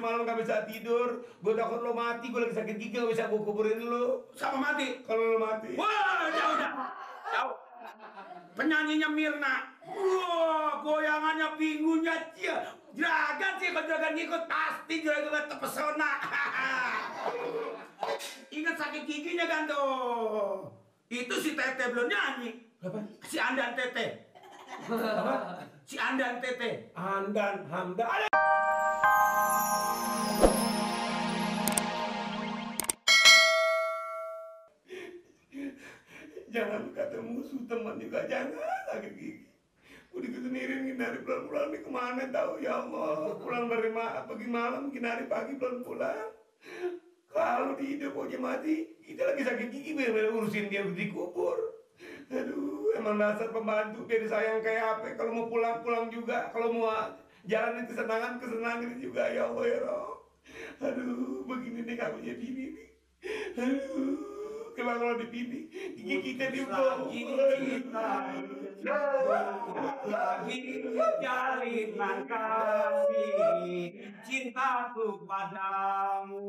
semalam gak bisa tidur. Gue takut lo mati, gue lagi sakit gigi, gak bisa gue kuburin lo. Sama mati? Kalau lo mati. Wah, jauh. Penyanyinya Mirna. Wah, goyangannya Pingunya Cia. Juragan sih, kalau juragan ngikut pasti juragan terpesona. Ingat sakit giginya kan tuh. Itu si Tete belum nyanyi. Apa? Si Andan Tete. Apa? Si Andan Tete. Andan, Hamdan. Jangan ketemu musuh teman juga, jangan sakit gigi. Udah gitu sendiri ngindari pulang-pulang nih kemana tahu ya Allah. Pulang dari pagi malam, ngindari pagi pulang-pulang. Kalau di hidup aja mati, kita lagi sakit gigi bener-bener urusin dia dikubur. Aduh, emang dasar pembantu biar disayang kayak apa? Kalau mau pulang-pulang juga, kalau mau jalanin kesenangan juga ya Allah ya Rob. Aduh, begini nih gak punya bini nih. Aduh, kalau dipini gigi kita dibawa. Lagi jalinan kasih cintaku padamu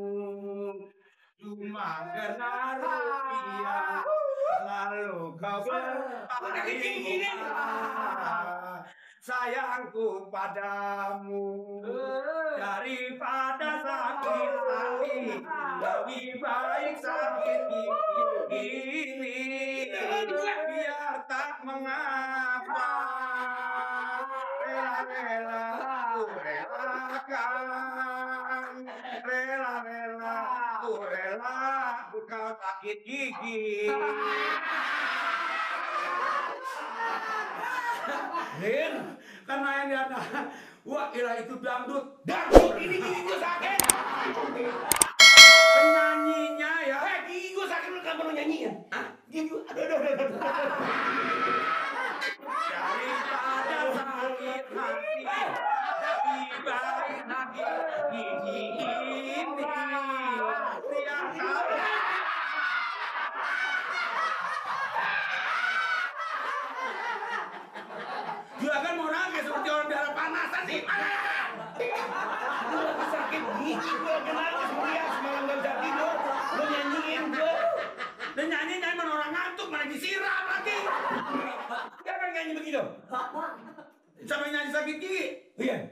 cuma karena rupiah lalu kau berpikir sayangku padamu daripada sakit hati lebih baik sakit ini biar tak mengapa rela-rela ku relakan rela-rela ku rela kau sakit gigi. Rin, karena yang dia ada, wah ilah itu dangdut ini gigi gue sakit. Penyanyinya ya, Gigi gue sakit lu kenapa lu nyanyiin? Hah? Gigi gue, aduh. Daripada sakit hati, lebih baik sakit gigi ini. Tiap kali. Juragan mau nangis seperti orang darah panasan sih. Lu lagi sakit gigi, gue lagi nangis meriah semalam gak bisa tidur. Lu nyanyiin gue. Dan nyanyi mana orang ngantuk, mana disiram lagi. Siapa yang nyanyi begitu? Sampai nyanyi sakit gigi. Iya.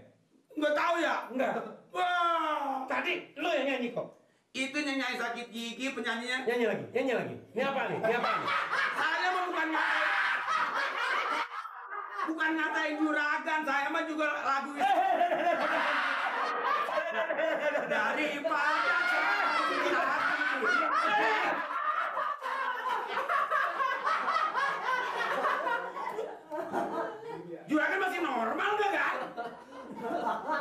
Nggak tahu ya? Enggak. Wah. Tadi lu yang nyanyi kok. Itu yang nyanyi sakit gigi penyanyinya. Nyanyi lagi. Ini apa nih? Saya mah bukan ngatain juragan, saya mah juga lagu itu. Daripada sakit hati. Juragan masih normal nggak kan?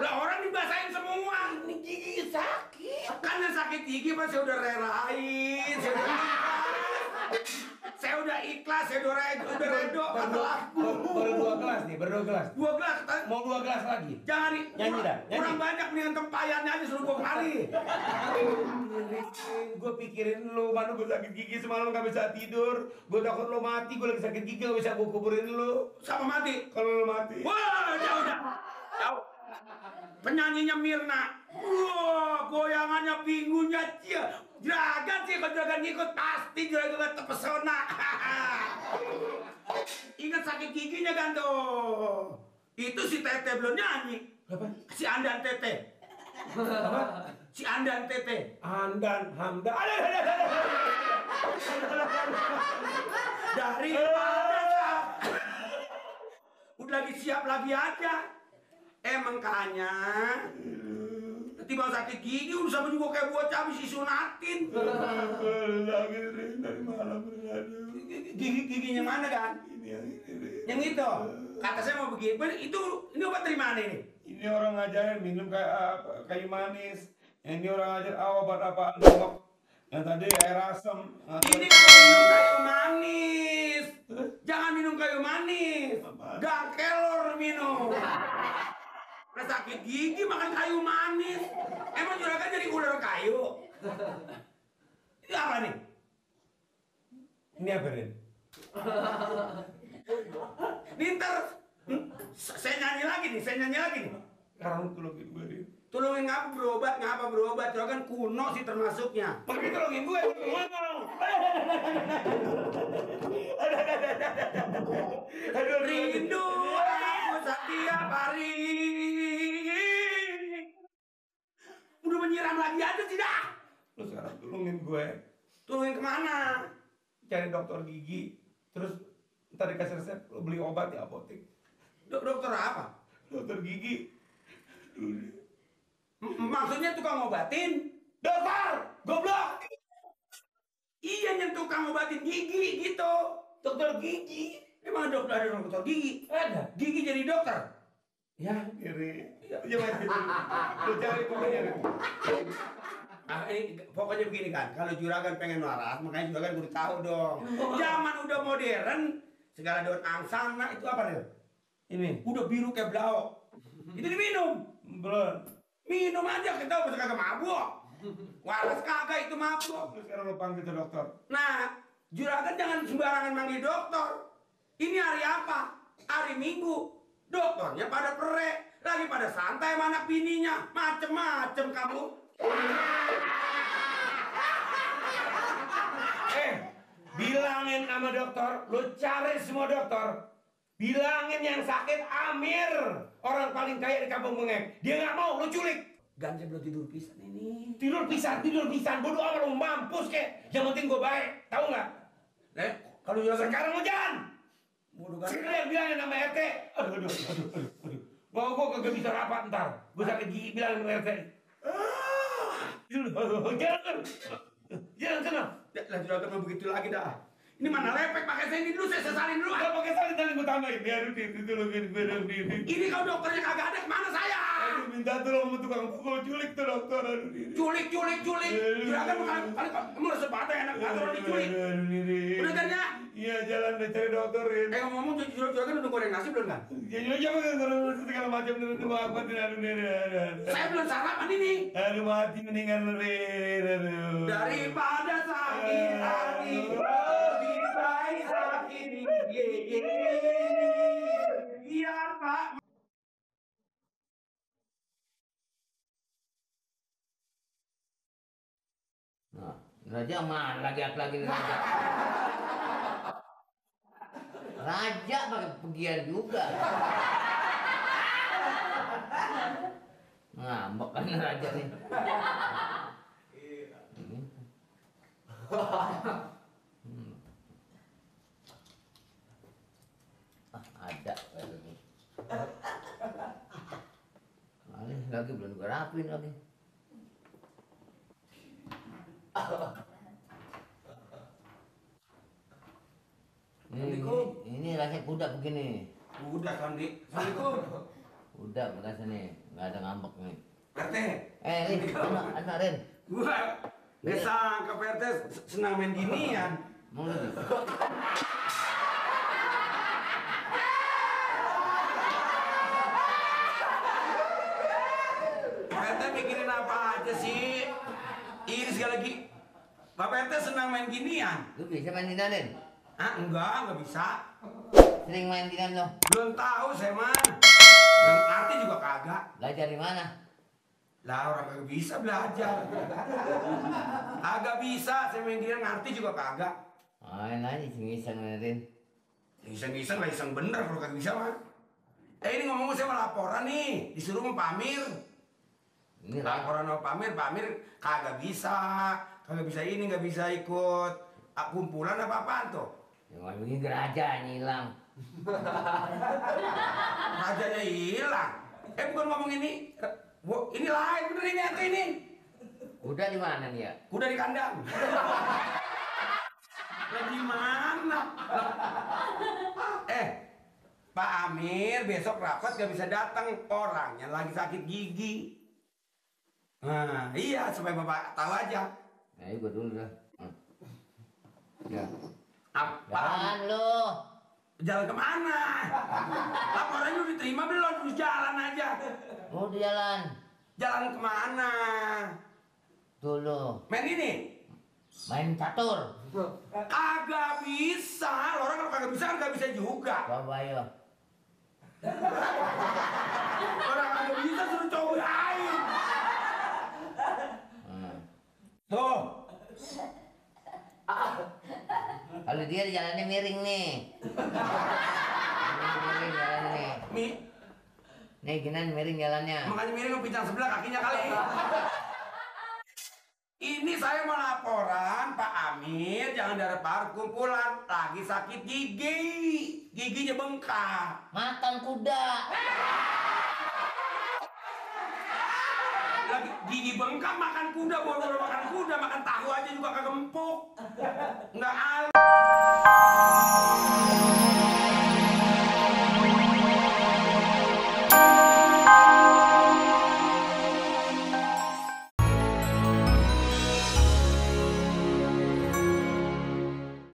Lah orang dibasahin semua. Ini gigi sakit. Kan yang sakit gigi mah saya udah relain, saya udah ikhlas, saya udah redo, kata lagu. Baru 2 gelas nih, baru 2 gelas. 2 gelas, Mau 2 gelas lagi? jangan Nyanyi dah, nyanyi. kurang banyak mendingan tempayannya aja suruh gue kali. Gue pikirin lu, mana gue sakit gigi semalam gak bisa tidur. Gue takut lo mati, gue lagi sakit gigi gak bisa gue kuburin lu. Sama mati? Kalau lo mati. Wah, jauh. Penyanyinya Mirna. Wah, goyangannya Pingunya Cia. Juragan sih, kalau juragan ngikut pasti juragan terpesona. Ingat sakit giginya kan tuh. Itu si Tete belum nyanyi. Apa? Si Andan Tete. Apa? Si Andan Tete. Andan, Hamdan. Daripada udah lagi siap lagi aja. Emang kanya tiba sakit gigi udah sama juga kayak bocah habis disunatin. Dari malam. Giginya mana kan? Yang itu. Kata saya mau begini. Ini obat dari mana ini? Ini orang ngajarin minum kayak kayu manis. Ini orang ngajar obat apa? Yang tadi air asam. Ini kalau minum kayu manis. Jangan minum kayu manis. Gak kelor minum. Udah sakit gigi makan kayu manis. Emang juragan jadi ular kayu? Ini apa nih? Ini apa, Ren? Nintar saya nyanyi lagi nih. Sekarang tuh lo gue, Ren. Tolongin ngapa berobat, Juragan kuno sih termasuknya. Pakai tolongin gue ngomong. Aduh, Rindu aku setiap hari. Udah menyiram lagi aja sih dah. Lu sekarang tolongin gue. Tolongin kemana? Cari dokter gigi. Terus ntar dikasih resep, lu beli obat di apotek. Dokter apa? Dokter gigi. Maksudnya tukang ngobatin? Dokter! Goblok! Iya yang tukang ngobatin gigi gitu. Dokter gigi. Emang ada dokter gigi? Ada. Gigi jadi dokter? Ya, kiri. Jangan gitu. Lu cari pokoknya. Ini pokoknya begini kan, kalau Juragan pengen waras, makanya Juragan kudu tahu dong. Zaman udah modern, segala daun angsana itu apa nih? Ini. Udah biru kayak belauk. Itu diminum. Belum. Minum aja, kita tahu kagak mabuk. Waras kagak itu mabuk. Terus sekarang lu panggil ke dokter. Nah, Juragan jangan sembarangan manggil dokter. Ini hari apa? Hari Minggu. Dokternya pada perek, lagi pada santai sama anak bininya. Macem-macem kamu. Bilangin sama dokter, lu cari semua dokter. Bilangin yang sakit Amir, orang paling kaya di kampung Bengek. Dia nggak mau, lu culik. Ganja belum tidur pisan ini. Tidur pisan. Bodoh amat lu mampus kek. Yang penting gue baik, tahu nggak? Kalau Juragan Sekarang lu jalan. bodoh kan? Sekalian bilangin sama RT. Aduh. Mau gue kagak bisa rapat ntar. Gue sakit gigi bilangin sama RT. Jalan sana. Lah Juragan mau begitu lagi dah. Ini mana lepek pakai saya ini dulu, saya sesalin dulu. Gak pakai salin tadi gue tambahin. Biar diri. Ini kalau dokternya kagak ada, kemana saya? Aduh, minta tolong sama tukang pukul, culik tuh dokter. Aduh, diri. Culik. Juragan paling merasa patah enak ngatur orang diculik. Udah kan ya? Iya, jalan deh cari dokterin. Ngomong Juragan udah goreng nasi belum kan? Ya jangan ngomong segala macam itu apa aduh. Saya belum sarapan ini. Aduh mati mendingan lu aduh. Daripada sakit hati, lebih baik sakit gigi. Iya Pak. Nah, Raja mana lagi nih Raja? Raja pakai pegian juga. Ngambek kan Raja nih. Ada lagi belum gue rapin lagi. Ini rasanya kuda begini. Udah Sandi. Assalamualaikum. Udah makasih nih, nggak ada ngambek nih. RT. Rin, anak Rin. Gua desa ke PRT senang main ginian. Mau lebih? PRT mikirin apa aja sih? Ini sekali lagi. Pak PRT senang main ginian. Lu bisa main ginian, Rin? Enggak bisa. Sering main ginian lo? Belum tahu saya mah. Yang arti juga kagak. Belajar di mana? Lah orang kagak bisa belajar. Kagak bisa, saya main ginian ngerti juga kagak. Main aja iseng-iseng Rin. Iseng-iseng lah iseng bener kalau kagak bisa mah. Ini ngomong saya mau laporan nih, disuruh sama Pak Amir. Ini Laporan sama Pak Amir kagak bisa ini, nggak bisa ikut kumpulan apa-apaan tuh. yang ini raja hilang. Rajanya hilang. Bukan ngomong ini. Ini lain bener ini atau ini? Kuda di mana nih ya? Kuda di kandang. Lah di mana? Pak Amir besok rapat gak bisa datang, orangnya lagi sakit gigi. Nah, iya supaya Bapak tahu aja. Nah, gua dulu dah. Ya. Apa? Lo. Jalan kemana? Laporannya udah diterima belum? Terus jalan aja. Mau di jalan. Jalan kemana? Dulu. Main ini? Main catur. Kagak bisa. Orang kalau kagak bisa kan kagak bisa juga. Coba ayo. Orang kagak bisa suruh cobain. dia jalannya miring nih. Miring jalannya nih. Nih ginian miring jalannya. Makanya miring ke pincang sebelah kakinya kali. Ini saya mau laporan Pak Amir, jangan darat baru kumpulan lagi sakit gigi, giginya bengkak. Makan kuda. Lagi gigi bengkak makan kuda, boro-boro makan kuda, makan tahu aja juga kagak empuk. Nggak